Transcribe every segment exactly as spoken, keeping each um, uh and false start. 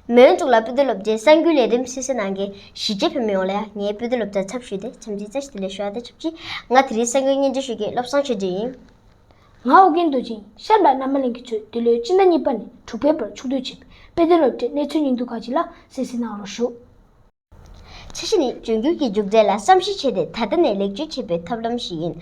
མོན་གཙུག་ལག་དཔེ་སྟོན་སློབ་གྲྭའི་གསར་འགྱུར་ལས་རིམ་གསན་གཟིགས་གནང་མཁན་གཞིས་བྱེས་བོད་མི་ཡོངས་ལ་ངའི་དཔེ་སྟོན་སློབ་གྲྭའི་ཚབ་ཞུས་ཏེ་འཚམས་འདྲི་བཀྲ་ཤིས་བདེ་ལེགས་ཞུ་བ་དང་ཆབས་ཅིག་ང་དེ་རིང་གསར་འགྱུར་སྙན་སྒྲོན་ཞུ་མཁན་བློ་བཟང་ཆོས་སྒྲོན་ཡིན། ང་ཨོ་རྒྱན་རྡོ་རྗེ་ཡིན། གཤམ་ལ་རྣམ་པ་ལྷན་རྒྱས་ཚོས་འདི་ལོའི་སྤྱི་ཟླ་གཉིས་པ་ནས་དྲུག་པའི་བར་ཕྱོགས་བསྡུས་བྱས་པའི་དཔེ་སྟོན་སློབ་གྲྭའི་གནས་ཚུལ་སྙིང་བསྡུས་ཁག་ཅིག་ལ་གསན་གཟིགས་གནང་རོགས་ཞུ། འཆར་གཞི་ནི་འབྱུང་འགྱུར་གྱི་མཇུག་འབྲས་ལ་བསམ་གཞིག་བྱས་ཏེ་ད་ལྟ་ནས་ལེགས་བཅོས་བྱེད་པའི་ཐབས་ལམ་ཞིག་ཡིན།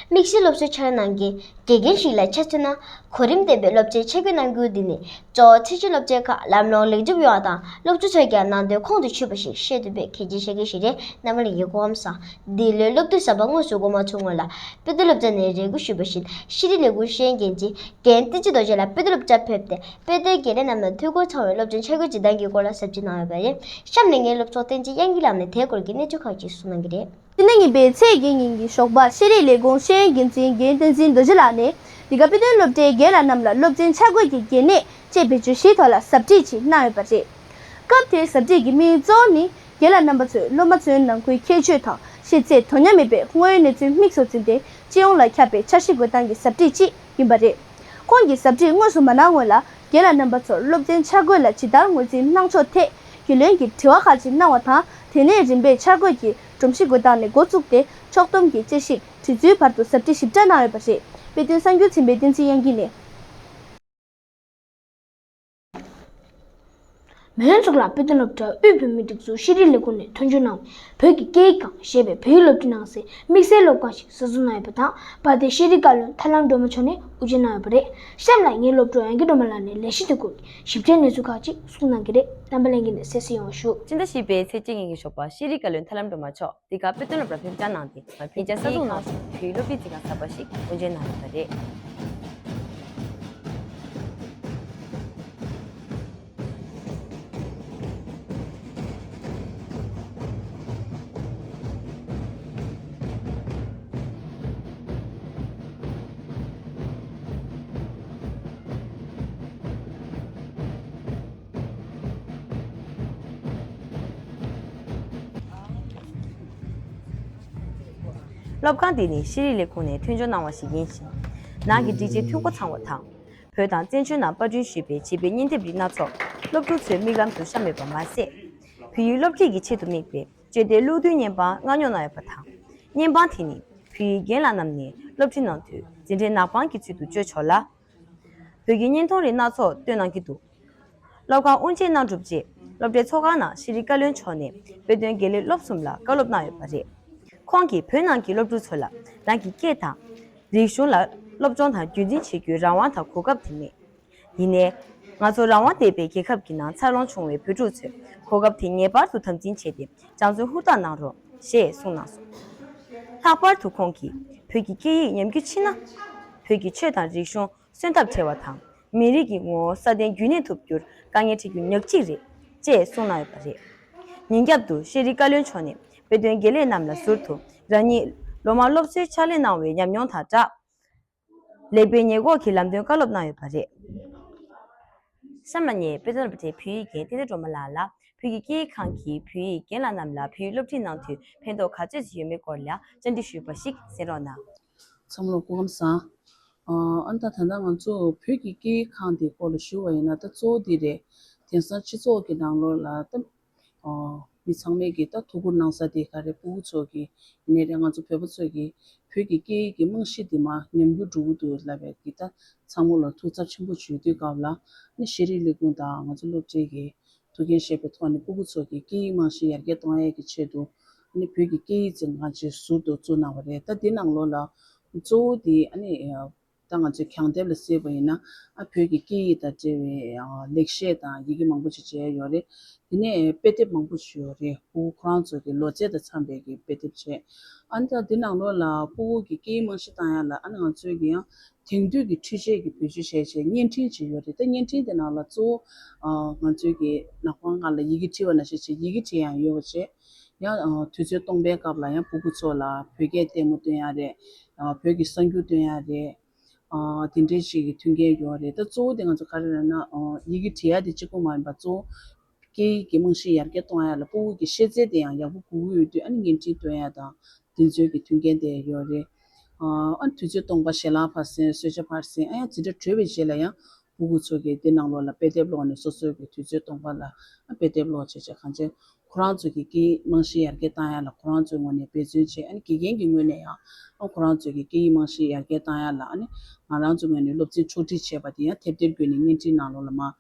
དམིགས་བསལ་སློབ་གསོའི་འཆར་གནང་མཁན་དགེ་རྒན་ཞིག་ལ་ཆ་མཚོན་ན། གོ་རིམ་ལྡན་པའི་སློབ་ཚན་ཆ་བགོས་གནང་རྒྱུ་འདི་ནི་གཙོ་བོ་ཚད་གཞི་སློབ་ཚན་ཁག་ལམ་ལྷོང་ལེགས་འགྲུབ་ཡོང་བ་དང་སློབ་ཕྲུག་ཚོས་ཀྱང་ནང་དོན་ཁོང་དུ་ཆུད་པ་ཞིག་ཤེས་ཐུབ་པའི་གལ་ཆེའི་བྱ་དགའ་ཞིག་རེད། རྣམ་པ་ལྷན་རྒྱས་སྐུ་ཁམས་བཟང་། འདི་ལོའི་སློབ་དུས་གསར་པ་དངོས་སུ་འགོ་མ་ཚུགས་སྔོན་ལ་དཔེ་སྟོན་སློབ་གྲྭ་ནས་རེ་སྐུལ་ཞུས་པ་བཞིན་ཤེས་རིག་ལས་ཁུངས་ཤེས་ཡོན་འགན་འཛིན་རྒན་བསྟན་འཛིན་རྡོ་རྗེ་ལགས་དཔེ་སྟོན་སློབ་གྲྭར་ཕེབས་ཏེ། དཔེ་སྟོན་དགེ་ལས་རྣམས་ལ་འཐུས་སྒོ་ཚང་བའི་སློབ་ཚན་ཆ་བགོས་བྱེད་སྟངས་ཀྱི་སྐོར་ལ་ཟབ་ཁྲིད་གནང་ཡོད་པ་རེད། གཤམ་ནས་ངའི་སློབ་ཚོགས་བསྟན་འཛིན་དབྱངས་སྐྱིད་ལགས་ནས་དེའི་སྐོར་གྱི་གནས་ཚུལ་ཁག་ཅིག་གསུངས་གནང་གི་རེད། སྤྱི་ཟླ་གཉིས་པའི་ཚེས་བརྒྱད་ཉིན་གྱི་ཞོགས་པར་ཤེས་རིག་ལས་ཁུངས་ཤེས་ཡོན་འགན་འཛིན་རྒན་བསྟན་འཛིན་རྡོ་རྗེ་ལགས་ནས་འདི་ག་དཔེ་སྟོན་སློབ་གྲྭའི་རྒན་ལགས་རྣམས་ལ་སློབ་ཚན་ཆ་བགོས་ཀྱི་གལ་གནད་བཅས་བེད་སྤྱོད་བྱེད་ཐོག་ལ་ཟབ་ཁྲིད་ཅིག་གནང་ཡོད་པ་རེད། སྐབས་དེའི་ཟབ་ཁྲིད་ཀྱི་དམིགས་ཡུལ་གཙོ་བོ་ནི་རྒན་ལགས་རྣམ་པ་ཚོས་སློབ་མ་ཚོའི་ནང་ཁུལ་ཁྱད་ཆོས་དང་ཤེས་ཚད་དོ་མཉམ་མེད་པའི་དངོས་ཡོད་གནས་ཚུལ་དམིགས་སུ་འཛིན་ཏེ་སྤྱི་ཡོངས་ལ་ཁྱབ་པའི་འཆར་གཞི་བཀོད་སྟངས་ཀྱི་ཟབ་ཁྲིད་ཅིག་ཡིན་པ་རེད། ཁོང་གིས་ཟབ་ཁྲིད་དངོས་སུ་མ་གནང་སྔོན་ལ་རྒན་ལགས་རྣམ་པ་ཚོར་སློབ་ཚན་འཆར་འགོད་ལ་ཇི་ལྟར་ངོས་འཛིན་གནང་ཕྱོགས་ཐད་རྒྱུས་ལོན་གྱི་དྲི་བ་ཁག་ཅིག་གནང་བ་དང་། དེ་ནས་རིམ་པས་འཆར་འགོད་ཀྱི་སྒྲོམ་གཞི་འགོད་སྟངས་ནས་འགོ་བཙུགས་ཏེ་ཕྱོགས་བསྡོམས་ཀྱི་དཔྱད་ཞིབ་དྲི་ཚུལ་བར་དུ་ཟབ་ཁྲིད་ཞིབ་ཕྲ་གནང་ཡོད་པ་རེད། དཔེ་སྟོན་གསར་འགྱུར་ཚན་པའི་བསྟན་འཛིན་དབྱངས་སྐྱིད་ནས། མོན་གཙུག་ལག་དཔེ་སྟོན་སློབ་གྲྭ་དབུས་བོད་མིའི་སྒྲིག་འཛུགས་ཤེས་རིག་ལས་ཁུངས་ནས་མཐུན་འགྱུར་གནང་བའི་བོད་ཀྱི་སྐད་ཡིག་སྒང་ཞེས་པའི་བོད་ཡིག་སློབ་ཁྲིད་གནང་སའི་དམིགས་བསལ་སློབ་ཁང་ཞིག་གསར་འཛུགས་གནང་ཡོད་པ་དང་། དཔལ་ལྡན་ཤེས་རིག་བཀའ་བློན་ཐར་ལམ་སྒྲོལ་མ་མཆོག་ནས་དབུ་འབྱེད་གནང་ཡོད་པ་རེད། གཤམ་ལ་ངའི་སློབ་གྲོགས་ཡང་སྐྱིད་སྒྲོལ་མ་ལགས་ནས་ལས་གཞི་དེ་སྐོར་གྱི་ཞིབ་ཕྲའི་གནས་ཚུལ་ཁག་ཅིག་གསུངས་གནང་གི་རེད། རྣམ་པ་ལྷན་རྒྱས་ནས་གསན་གཟིགས་ཡོང་བ་ཞུ། སྤྱི་ཟླ་བཞི་པའི་ཚེས་གཅིག་ཉིན་གྱི་ཞོགས་པར་ཤེས་རིག་བཀའ་བློན་ཐར་ལམ་སྒྲོལ་མ་མཆོག་འདི་ག་དཔེ་སྟོན་སློབ་གྲྭར་ཕེབས་བཅར་གནང་སྟེ། ཉེ་ཆར་གསར་འཛུགས་གནང་བཞིན་བོད་ཡིག་སློབ་ཁྲིད་འཛིན་ཁང་གསར་པ་ཞིག་དབུ་འབྱེད་གནང་ཡོད་པ་རེད། སློབ་ཁང་འདི་ནི་ཤེས་རིག་ལས་ཁུངས་ནས་མཐུན་སྦྱོར་གནང་བ་ཞིག་ཡིན་ཞིང་། ནང་གི་སྒྲིག་ཆས་འཐུས་སྒོ་ཚང་བ་དང་། བོད་དང་བཙན་བྱོལ་ནང་པར་སྐྲུན་ཞུས་པའི་བྱིས་པའི་བརྙན་དེབ་རིགས་སྣ་ཚོགས་སློབ་ཕྲུག་ཚོའི་མིག་ལམ་དུ་ཤར་ཡོད་པ་མ་ཟད། བོད་ཡིག་སློབ་ཁྲིད་ཀྱི་ཆེད་དུ་དམིགས་པའི་དཔྱོད་ལྡན་གློག་རྡུལ་བརྙན་པར་མངགས་ཉོ་གནང་ཡོད་པ་དང་། བརྙན་པར་དེ་ནི་བོད་ཡིག་རྒན་ལགས་རྣམས་ནས་སློབ་ཁྲིད་གནང་དུས་འཛིན་གྲྭའི་ནག་པང་གི་ཚུལ་དུ་སྤྱོད་ཆོག་ལ། བོད་ཀྱི་བརྙན་མཐོང་རིགས་སྣ་ཚོགས་སྟོན་གནང་གི་འདུག་སློབ་ཁང་དབུ་འབྱེད་གནང་གྲུབ་རྗེས་སློབ་གྲྭའི་ཚོགས་ཁང་ནང་ཤེས་རིག་བཀའ་བློན་མཆོག་ནས་དཔེ་སྟོན་དགེ་ལས་སློབ་གསུམ་ལ་བཀའ་སློབ་གནང་ཡོད་པ་རེད། ཁོང་གིས་བོད་ནང་གི་སློབ་ཕྲུག་ཚོ་ལ་རང་གི་སྐད་དང་། རིག་གཞུང་ལ་སློབ་སྦྱོང་དང་རྒྱུན་འཛིན་བྱེད་རྒྱུའི་རང་དབང་དང་གོ་སྐབས་དེ་མེད། ཡིན་ནའི། ང་ཚོ་རང་དབང་ལྡན་པའི་རྒྱལ་ཁབ་ཀྱི་ནང་འཚར་ལོངས་བྱུང་བའི་བོད་ཕྲུག་ཚོས་གོ་སྐབས་དེ་ངེས་པར་དུ་དམ་འཛིན་བྱས་ཏེ་སྦྱང་བརྩོན་ཧུར་ཐག་གནང་རོགས་ཞེས་གསུངས་གནང་སོང་། ལྷག་པར་དུ་ཁོང་གིས་བོད་ཀྱི་སྐད་ཡིག་ཉམས་རྒུད་ཕྱིན་ན། བོད་ཀྱི་ཆོས་དང་རིག་གཞུང་། གསོན་ཐབས་བྲལ་བ་དང་། མི་རིགས་ཀྱི་ངོ་བོ་སྲ་བརྟན་རྒྱུན་གནས་ཐུབ་རྒྱུར་དཀའ་ངལ་འཕྲད་རྒྱུ་ཉག་གཅིག་རེད། ཅེས་གསུངས་གནང་ཡོད་པ་རེད། ཉིན་རྒྱབ་ཏུ་ཤེས་རིག་བཀའ་བློན་མཆོག་ནས་དཔེ་སྟོན་དགེ་ལས་རྣམས་ལ་ཟུར་དུ་རང་ཉིད་ལོ་མང་སློབ་གསོའི་ཕྱག་ལས་གནང་བའི་ཉམས་མྱོང་དང་སྦྲགས། ལེགས་སྤེལ་ཉེས་འགོག་གི་ལམ་སྟོན་བཀའ་སློབ་གནང་ཡོད་པ་རེད། གཤམ་ལ་ངས་དཔེ་སྟོན་སློབ་གྲྭའི་བོད་ཡིག་རྒན་བསྟན་འཛིན་སྒྲོལ་མ་ལགས་ལ་བོད་ཀྱི་སྐད་ཡིག་ཁང་གིས་བོད་ཡིག་རྒན་ལགས་རྣམས་ལ་བོད་ཡིག་སློབ་ཁྲིད་གནང་དུས་ཕན་ཐོགས་ག་ཚོད་ཅིག་ཡོད་མེད་སྐོར་ལ་བཅར་འདྲི་ཞུས་པ་ཞིག་གསན་རོགས་གནང་། ཚང་མ་ལ་སྐུ་ཁམས་བཟང་། ཨ་ད་ད་ལྟ་ང་ཚོ་བོད་ཀྱི་སྐད་ཡིག་ཁང་དེའི་སྐོར་ལ་ཞུ་བ་ཡིན་ན་ད་གཙོ་བོ་འདི་རེད། དེང་སང་སྤྱི་ཚོགས་ཀྱི་ནང་ལོགས་ལ་ད་ཨ་མི་ཚང་མས་ཀྱི་ད་ཐུགས་ཁུར་གནང་ས་དེ་ག་རེ་སྤུ་གུ་ཚོ་གི་ཡིན་ནའི་རེད། ང་ཚོ་བོད་པ་ཚོ་གི་བོད་ཀྱི་སྐད་ཡིག་གི་རྨང་གཞི་དེ་མར་ཉམས་རྒུད་འགྲོ་གི་འདུག་ལབ་པའི་གི་ད་ཚང་མ་ལ་ཐུགས་འཚབ་ཆེན་པོ་བྱེད་དུས་སྐབས་ལ་ནི་ཤེས་རིག་ལས་ཁུངས་དང་ང་ཚོ་སློབ་གྲྭའི་གི་ཐུགས་འགན་བཞེས་པའི་ཐོག་ནས་སྤུ་གུ་ཚོ་གི་སྐད་ཡིག་རྨང་གཞི་ཡར་རྒྱས་གཏོང་ཡས་ཀྱི་ཆེད་དུ་ཨ་ནི་བོད་ཀྱི་སྐད་ཡིག་ཅིག་ང་ཚོས་ཟུར་དུ་བཙུགས་གནང་བ་རེད། ད་འདི་ནང་ལོགས་ལ་གཙོ་བོ་དེ་ཨ་ནི་ད་ང་ཚོས་གྱང་ལྡེབས་ལ་གཟིགས་པ་ཡིན་ན་ཨ་བོད་ཀྱི་སྐད་ཡིག་དང་འབྲེལ་བའི་ཨ་ལེགས་བཤད་དང་ཡི་གེ་མང་པོ་ཞིག་མཇལ་ཡོད་རེད། དེ་ནས་དཔེ་དེབ་མང་པོ་ཞིག་ཡོད་རེད། སྤུ་གུ་ཁོ་རང་ཚོ་གི་ལོ་ཚད་དང་འཚམ་པའི་གི་དཔེ་དེབ་བྱས། ཨ་ནི་ད་འདི་ནང་ལོགས་ལ་སྤུ་གུ་གི་སྐད་ཡིག་རྨང་གཞི་བཏང་ཡ་ལ་ཨ་ནི་ང་ཚོས་ཀྱི་ཡང་དེང་དུས་ཀྱི་འཕྲུལ་ཆས་ཀྱི་བེད་སྤྱོད་བྱས་བྱས་བརྙན་འཕྲིན་ཅིག་ཡོད་རེད། ད་བརྙན་འཕྲིན་དེ་ནང་ལ་གཙོ་བོ་ཨ་ང་ཚོས་ཀྱི་ནག་པང་སྒང་ལ་ཡི་གེ་བྲིས་པ་ནང་བཞིན་བྱས་ཡི་གེ་བྲིས་ཡང་ཡོད་པ་བྱས། ཡང་ཨ་དུས་ཚོད་སྟོང་པའི་སྐབས་ལ་ཡང་སྤུ་གུ་ཚོ་ལ་བོད་སྐད་ལྟད་མོ་སྟོན་ཡ་རེད། ཨ་བོད་ཀྱི་གསར་འགྱུར་སྟོན་ཡ་རེད། ཨ་དེ་འདྲའི་ཞིག་གི་མཐུན་རྐྱེན་ཡོད་རེད། ད་གཙོ་བོ་དེ་ང་ཚོ་ག་རེ་རེད་ན་ཨ་ཡི་གེ་བྲིས་ཡ་དེ་གཅིག་པུ་མ་ཡིན་པ་གཙོ་བོ་སྐད་ཡིག་གི་རྨང་གཞི་ཡར་རྒྱས་གཏོང་ཡ་ལ་སྤུ་གུ་གི་ཤེས་ཚད་དེ་ཡང་ཡག་པོ་དགོས་ཀྱི་ཡོད་དུས་ཨ་ནི་བརྙན་འཕྲིན་སྟོན་ཡ་དང་དེ་ཚོའི་གི་མཐུན་རྐྱེན་དེ་ཡོད་རེད། ཨ་ཨ་དུས་ཚོད་སྟོང་པ་ཞལ་ལག་ཕར་ཟིན་གསོལ་ཇ་ཕར་ཟིན་ཨ་ཡང་འཛིན་གྲྭ་གྲོལ་བའི་རྗེས་ལ་ཡང་། ཕྲུ་གུ་ཚོ་གིས་དེ་ནང་ལོགས་ལ་དཔེ་དེབ་ཀློག་ནས་སོ་སོའི་གི་དུས་ཚོད་སྟོང་པ་ལ་དཔེ་དེབ་ཀློག་བྱས་བྱས་གང་ཅི། ཁོ་རང་ཚོ་གི་སྐད་ཡིག་རྨང་གཞི་ཡར་རྒྱས་བཏང་ཡ་ལ་ཁོ་རང་ཚོའི་ངོས་ནས་འབད་བརྩོན་བྱས། ཨ་ནི་དགེ་རྒན་གྱི་ངོས་ནས་ཡང་ཨ་ཁོ་རང་ཚོ་གི་སྐད་ཡིག་རྨང་གཞི་ཡར་རྒྱས་བཏང་ཡ་ལ། ཨ་ནི་ང་རང་ཚོའི་ངོས་ནས་སློབ་ཚན་ཕྱོགས་སྒྲིག་བྱས་པ་དེ་ཡང་དེབ་ཐེར་བརྒྱུད་ནས་བརྙན་འཕྲིན་ནང་ལོགས་ལ་མར་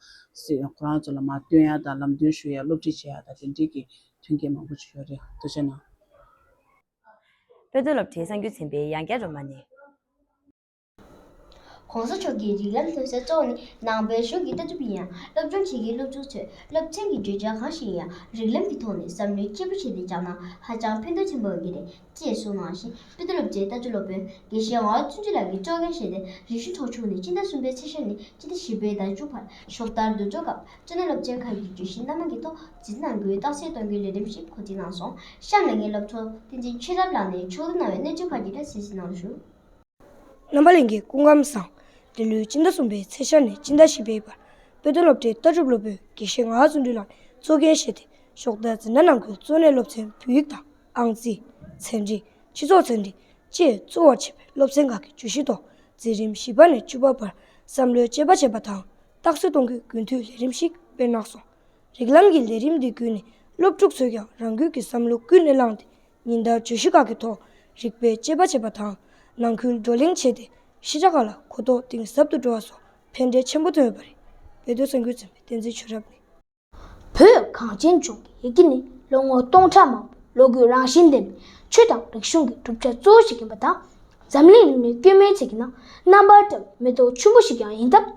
ཁོ་རང་ཚོ་ལ་མར་སྟོན་ཡ་དང་ལམ་སྟོན་ཞུ་ཡ་སློབ་ཁྲིད་བྱེད་ཡ་དང་དེ་འདྲའི་གི་མཐུན་རྐྱེན་མང་པོ་ཞིག་ཡོད་རེད། ཐུགས་རྗེ་གནང་། དཔེ་སྟོན་སློབ་གྲྭའི་གསར་འགྱུར་ཚན་པའི་ཡང་བསྐྱར་སྒྲོལ་མ་ནས། ༸གོང་ས་མཆོག་གི་རིགས་ལམ་སྟོན་སའི་གཙོ་བོ་ནི་ནང་པའི་གཞུང་གི་ལྟ་གྲུབ་ཡིན་ཡང་། སློབ་སྦྱོང་བྱེད་མཁན་སློབ་ཕྲུག་ཚོས་སློབ་ཚན་གྱི་བརྗོད་བྱ་གང་ཞིག་ཡིན་ཡང་རིགས་ལམ་གྱི་ཐོག་ནས་བསམ་བློའི་དཔྱད་པ་བྱས་ཏེ་སྦྱངས་ན་ཧ་ཅང་ཕན་ཐོགས་ཆེན་པོ་ཡོང་གི་རེད་ཅེས་གསུངས་གནང་ཞིང་། དཔེ་སྟོན་སློབ་གྲྭའི་ལྟ་གྲུབ་སློབ་དཔོན་དགེ་བཤེས་ངག་དབང་བརྩོན་འགྲུས་ལགས་ཀྱིས་གཙོ་འགན་བཞེས་ཏེ། རིག་གཞུང་ཚོགས་ཆུང་ནས་སྤྱི་ཟླ་གསུམ་པའི་ཚེས་ཤར་ནས་སྤྱི་ཟླ་བཞི་པའི་ཟླ་མཇུག་བར་ཕྱོགས་བསྡུར་བསྡུར་གཅོག་སྐབས་སྤྱི་ནོར་སློབ་ཆེན་ཁག་གི་བརྗོད་གཞི་སྣ་མང་གི་ཐོག་རྗེས་གནང་སྒོས་རྟགས་གསལ་གཏོང་རྒྱུའི་ལས་རིམ་ཞིག་གོ་སྒྲིག་གནང་སོང་། གཤམ་ལ་ངའི་སློབ་གྲོགས་བསྟན་འཛིན་ཆོས་རབ་ལགས་ནས་ཕྱོགས་བསྡུར་གནང་བའི་གནས་ཚུལ་ཁག་ཅིག་ལ་གསན་གཟིགས་གནང་རོགས་ཞུ། རྣམ་པ་ལྷན་རྒྱས་སྐུ་ཁམས་བཟང་། འདི་ལོའི་སྤྱི་ཟླ་གསུམ་པའི་ཚེས་ཤར་ནས་སྤྱི་ཟླ་བཞི་པའི་བར་དཔེ་སྟོན་སློབ་གྲྭའི་ལྟ་གྲུབ་སློབ་དཔོན་དགེ་བཤེས་ངག་དབང་བརྩོན་འགྲུས་ལགས་ནས་གཙོ་འགན་བཞེས་ཏེ། ཕྱོགས་བསྡུར་འཛིན་གྲྭ་ནང་ཁུལ་གཙོ་གནད་སློབ་ཚན་བོད་ཡིག་དང་། ཨང་རྩིས། ཚན་རིག་སྤྱི་ཚོགས་ཚན་རིག་བཅས་གཙོ་བོར་བྱས་པའི་སློབ་ཚན་ཁག་གི་བརྗོད་གཞི་ཐོག་འཛིན་རིམ་བཞི་པ་ནས་བཅུ་པ་བར་བསམ་བློའི་དཔྱད་པ་བྱས་པ་དང་། རྟགས་གསལ་གཏོང་རྒྱུའི་དགུན་དུས་ལས་རིམ་ཞིག་སྤེལ་གནང་སོང་། རིགས་ལམ་གྱི་ལས་རིམ་འདི་བརྒྱུད་ནས་སློབ་ཕྲུག་ཚོས་ཀྱང་རང་འགུལ་གྱིས་བསམ་བློ་ཀུན་ནས་བསླངས་ཏེ། ཉིན་ལྟར་བརྗོད་གཞི་ཁག་གི་ཐོག་རིགས་པའི་དཔྱད་པ་བྱས་པ་དང་། ནང་ཁུལ་བགྲོ་གླེང་བྱས་ཏེ། ཤེས་བྱ་ཁག་ལ་གོ་རྟོགས་གཏིང་ཟབ་ཏུ་འགྲོ་བ་སོགས་ཕན་འབྲས་ཆེན་པོ་ཐོན་ཡོད་པ་རེད། དཔེ་སྟོན་གསར་འགྱུར་ཚན་པའི་བསྟན་འཛིན་ཆོས་རབ་ནས། བོད་གངས་ཅན་ལྗོངས་ཀྱི་ཡི་གེ་ནི་ལོ་ངོ་སྟོང་ཕྲག་མང་པོའི་ལོ་རྒོད་རང་བཞིན་ལྡན་པའི་ཆོས་དང་རིག་གཞུང་གི་གྲུབ་ཆ་གཙོ་བོ་ཞིག་ཡིན་པ་དང་། འཛམ་གླིང་ལ་ནི་སྐྱོན་མེད་ཚིག་གི་ནང་རྣམ་པར་བཀྲ་བའི་མེ་ཏོག་ཆུན་པོ་ཞིག་ཀྱང་ཡིན་སྟབས།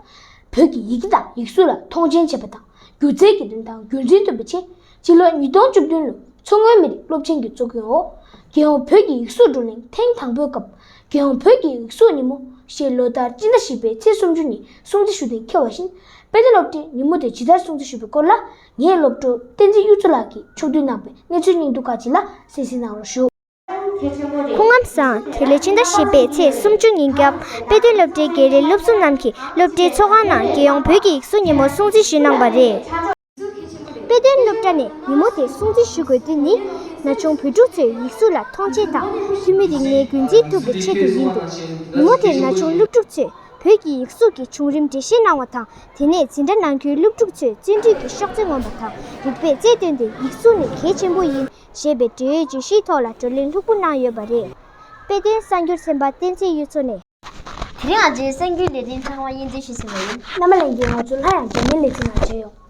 བོད་ཀྱི་ཡི་གེ་དང་ཡིག་གཟུགས་ལ་མཐོང་ཆེན་བྱེད་པ་དང་སྒྱུ་རྩལ་གྱི་རིན་ཐང་རྒྱུན་འཛིན་ཐུབ་པའི་ཆེད། སྤྱི་ལོ་ཉིས་སྟོང་བཅུ་བདུན་ལོར་མཚོ་སྔོན་མི་རིགས་སློབ་ཆེན་གྱི་གཙོ་འགན་འོག་རྒྱལ་ཡོངས་བོད་ཀྱི་ཡིག་གཟུགས་བགྲོ་གླེང་ཐེངས་དང་པོའི་སྐབས། རྒྱལ་ཡོངས་བོད་ཀྱི་ཡིག་གཟུགས་ཉིན་མོ་ཞེས་ལོ་ལྟར་སྤྱི་ཟླ་བཞི་པའི་ཚེས་སུམ་ཅུ་ཉིན་སྲུང་བརྩི་ཞུ་གཏན་འཁེལ་བ་བཞིན། དཔེ་སྟོན་སློབ་གྲྭས་ཉིན་མོ་དེ་ཇི་ལྟར་སྲུང་བརྩི་ཞུས་པའི་སྐོར་ལ། ངའི་སློབ་གྲོགས་བསྟན་འཛིན་གཡུ་མཚོ་ལགས་ཀྱིས་ཕྱོགས་བསྡུས་གནང་བའི་གནས་ཚུལ་སྙིང་བསྡུས་ཁག་ཅིག་ལ་གསན་གཟིགས་གནང་རོགས་ཞུ། སྐུ་ཁམས་བཟང་། དེ་ལོའི་ཕྱི་ཟླ་བཞི་པའི་ཚེས་སུམ་ཅུ་ཉིན་སྐབས་དཔེ་སྟོན་སློབ་གྲྭའི་དགེ་ལས་སློབ་ཟུར་རྣམས་ཀྱིས་སློབ་གྲྭའི་ཚོགས་ཁང་ནང་རྒྱལ་ཡོངས་བོད་ཀྱི་ཡིག་གཟུགས་ཉིན་མོ་སྲུང་བརྩི་ཞུས་གནང་བ་རེད། དཔེ་སྟོན་སློབ་གྲྭ་ནས་ཉིན་མོ་དེ་སྲུང་བརྩི་ཞུ་དགོས་དོན་ནི། ན་ཆུང་བོད་ཕྲུག་ཚོས་ཡིག་གཟུགས་ལ་མཐོང་ཆེན་དང་ཐུན་མིན་རིག་གནས་རྒྱུན་འཛིན་ཐུབ་པའི་ཆེད་དུ་ཡིན་འདུག་ཉིན་མོ་དེར་ན་ཆུང་སློབ་ཕྲུག་ཚོས་བོད་ཀྱི་ཡིག་གཟུགས་ཀྱི་བྱུང་རིམ་འགྲེལ་བཤད་གནང་བ་དང་། དེ་ནས་འཛིན་གྲྭ་ནང་ཁུལ་སློབ་ཕྲུག་ཚོས་བརྩོན་འགྲུས་ཀྱི་གཤོག་རྩལ་ངོམ་པ་དང་། རིག་པའི་རྩལ་བཏོན་ཏེ་ཡིག་གཟུགས་ནི་གལ་ཆེན་པོ་ཡིན་ཞེས་པའི་འབྲེལ་ཡོད་བརྗོད་གཞིའི་ཐོག་ལ་བགྲོ་གླེང་ལྷུག་པོ་གནང་ཡོད་པ་རེད། དཔེ་སྟོན་གསར་འགྱུར་ཚན་པ་བསྟན་འཛིན་གཡུ་མཚོ་ནས། དེ་རིང་ང་ཚོའི་གསར་འགྱུར་ལས་རིམ་ཚང་མ་སྙན་སྒྲོན་ཞུས་ཟིན་པ་ཡིན། རྣམ་པ་ལྷན་རྒྱས་ང་ཚོ་སླར་ཡང་རྒྱ་མིའི་ལེ་ཚན་ནང་མཇལ་ཡོང་།